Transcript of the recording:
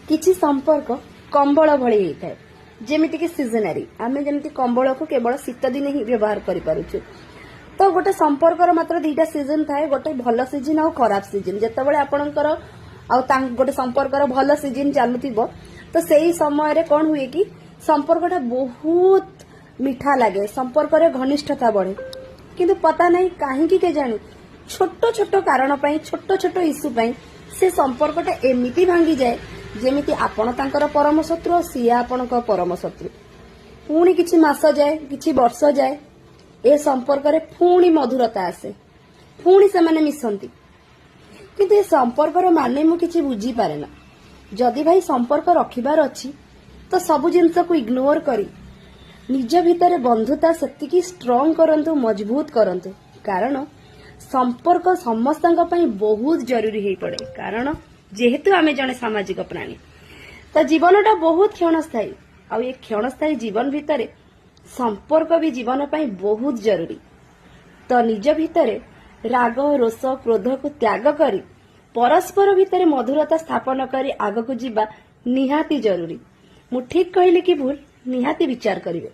କିଛି ସମ୍ପର୍କ କମ୍ବଳ ଭଳି ହେଇଥାଏ, ଯେମିତିକି ସିଜନାରୀ। ଆମେ ଯେମିତି କମ୍ବଳକୁ କେବଳ ଶୀତ ଦିନେ ହିଁ ବ୍ୟବହାର କରିପାରୁଛୁ, ତ ଗୋଟେ ସମ୍ପର୍କର ମାତ୍ର ଦିଟା ସିଜନ ଥାଏ, ଗୋଟେ ଭଲ ସିଜନ ଆଉ ଖରାପ ସିଜନ। ଯେତେବେଳେ ଆପଣଙ୍କର ଆଉ ଗୋଟେ ସମ୍ପର୍କର ଭଲ ସିଜନ ଚାଲୁଥିବ, ତ ସେଇ ସମୟରେ କଣ ହୁଏ କି ସମ୍ପର୍କଟା ବହୁତ ମିଠା ଲାଗେ, ସମ୍ପର୍କରେ ଘନିଷ୍ଠତା ବଢେ। କିନ୍ତୁ ପତା ନାହିଁ କାହିଁକି କେଜାଣି, ଛୋଟ ଛୋଟ କାରଣ ପାଇଁ, ଛୋଟ ଛୋଟ ଇସ୍ୟୁ ପାଇଁ ସେ ସମ୍ପର୍କଟା ଏମିତି ଭାଙ୍ଗିଯାଏ, ଯେମିତି ଆପଣ ତାଙ୍କର ପରମ ଶତ୍ରୁ ଆଉ ସିଏ ଆପଣଙ୍କ ପରମ ଶତ୍ରୁ। ପୁଣି କିଛି ମାସ ଯାଏ, କିଛି ବର୍ଷ ଯାଏ ଏ ସମ୍ପର୍କରେ ପୁଣି ମଧୁରତା ଆସେ, ପୁଣି ସେମାନେ ମିଶନ୍ତି। କିନ୍ତୁ ଏ ସମ୍ପର୍କର ମାନେ ମୁଁ କିଛି ବୁଝିପାରେ ନା। ଯଦି ଭାଇ ସମ୍ପର୍କ ରଖିବାର ଅଛି, ତ ସବୁ ଜିନିଷକୁ ଇଗ୍ନୋର କରି ନିଜ ଭିତରେ ବନ୍ଧୁତା ସେତିକି ଷ୍ଟ୍ରଙ୍ଗ କରନ୍ତୁ, ମଜବୁତ କରନ୍ତୁ। କାରଣ ସମ୍ପର୍କ ସମସ୍ତଙ୍କ ପାଇଁ ବହୁତ ଜରୁରୀ ହେଇପଡେ, କାରଣ ଯେହେତୁ ଆମେ ଜଣେ ସାମାଜିକ ପ୍ରାଣୀ, ତ ଜୀବନଟା ବହୁତ କ୍ଷଣସ୍ଥାୟୀ। ଆଉ ଏ କ୍ଷଣସ୍ଥାୟୀ ଜୀବନ ଭିତରେ ସମ୍ପର୍କ ବି ଜୀବନ ପାଇଁ ବହୁତ ଜରୁରୀ। ତ ନିଜ ଭିତରେ ରାଗ, ରୋଷ, କ୍ରୋଧକୁ ତ୍ୟାଗ କରି ପରସ୍ପର ଭିତରେ ମଧୁରତା ସ୍ଥାପନ କରି ଆଗକୁ ଯିବା ନିହାତି ଜରୁରୀ। ମୁଁ ଠିକ କହିଲି କି ଭୁଲ, ନିହାତି ବିଚାର କରିବେ।